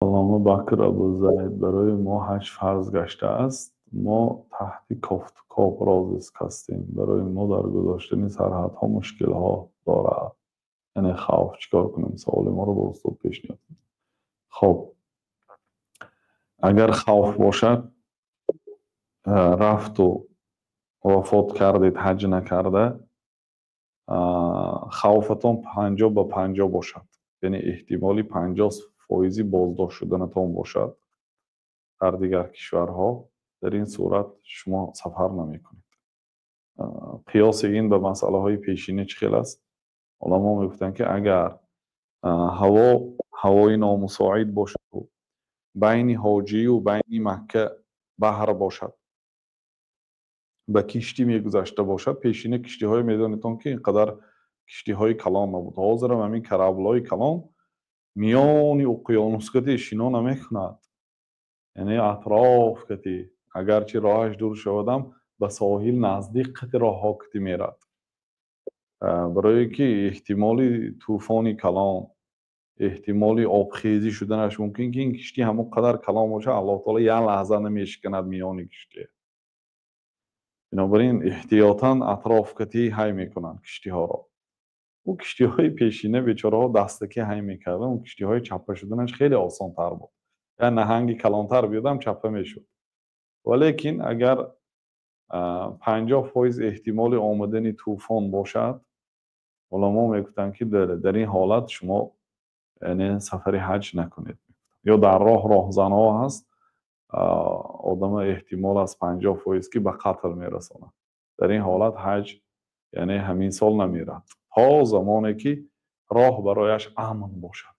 Аллома Бакр Абузайд, барои мо ҳаҷ фарз гаштааст. Мо таҳти кофтукоб розиск ҳастем. Барои мо дар гузоштани сарҳадҳо мушкилҳо дорад, яъне хавф. Чӣ кор кунем? Саволи моро ба устод пешниҳод. Хоб, агар хавф бошад, рафту вафот кардед ҳаҷ накарда, хавфатон 50 ба 50 бошад, яъне эҳтимоли 50 фоизи боздошт шуданатон бошад дар дигар кишварҳо, дар ин сурат шумо сафар намекунед. Қиёси ин ба масъалаҳои пешина чӣ хел аст? Уламо мегуфтанд, ки агар ҳаво ҳавои номусоид бошаду байни ҳоҷию байни Макка баҳр бошад, ба киштӣ мегузашта бошад. Пешина киштиҳое, медонедон, ки ин қадар киштиҳои калон набуд. Ҳозирам ҳамин кораблҳои калон миёни уқёнус кати шино намекунад, яъне атроф кати, агарчи роҳаш дур шавадам, ба соҳил наздик қати роҳҳо кати мерад, барое ки эҳтимоли тӯфони калон, эҳтимоли обхезӣ шуданаш мумкин, ки ин киштӣ ҳамон қадар калон бошад, Аллоҳ таоло як лаҳза намешиканад миёни киштӣ. Бинобар ин эҳтиётан атроф кати ҳай мекунанд киштиҳоро. Ӯ киштиҳои пешина бечораҳо дастакӣ ҳай мекарданд. Он киштиҳои чаппа шуданаш хеле осонтар буд, як наҳанги калонтар биёдам, чаппа мешуд. Валекин агар 50% эҳтимоли омадани тӯфон бошад, уламо мегуфтанд, ки дар ин ҳолат шумо, яъне, сафари ҳаҷ накунед. Ё дар роҳ роҳзанҳо ҳаст, одама эҳтимол аст 50%, ки ба қатл мерасонад. Дар ин ҳолат ҳаҷ, яъне, ҳамин сол намерад, то замоне ки роҳ барояш амн бошад.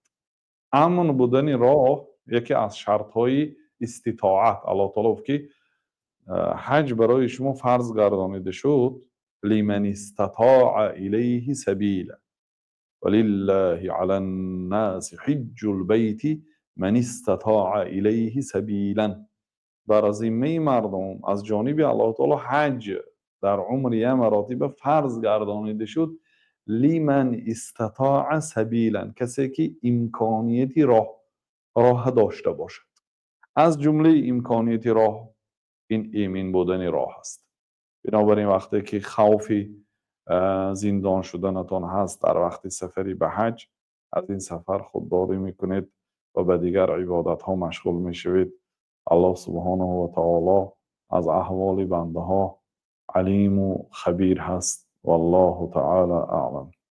Амн будани роҳ яке аз шартҳои иститоат. Аллоҳ таоло гуфт, ки ҳаҷ барои шумо фарз гардонида шуд لمن استطاع إليه سبيلا ولله على الناس حج البيت من استطاع إليه سبيلا. Бар зиммаи мардум аз ҷониби Аллоҳ таоло ҳаҷ дар умри як маротиба фарз гардонида шуд. لمن استطاع سبيلا, касе ки имконияти роҳа дошта бошад. Аз ҷумлаи имконияти роҳ ин эмин будани роҳ аст. Бинобар ин вақте ки хавфи зиндон шуданатон ҳаст дар вақти сафари ба ҳаҷ, аз ин сафар худдорӣ мекунед ва ба дигар ибодатҳо машғул мешавед. Аллоҳ субҳонаҳу ва таоло аз аҳволи бандаҳо алиму хабир ҳаст. Валлоҳу таъала аълам.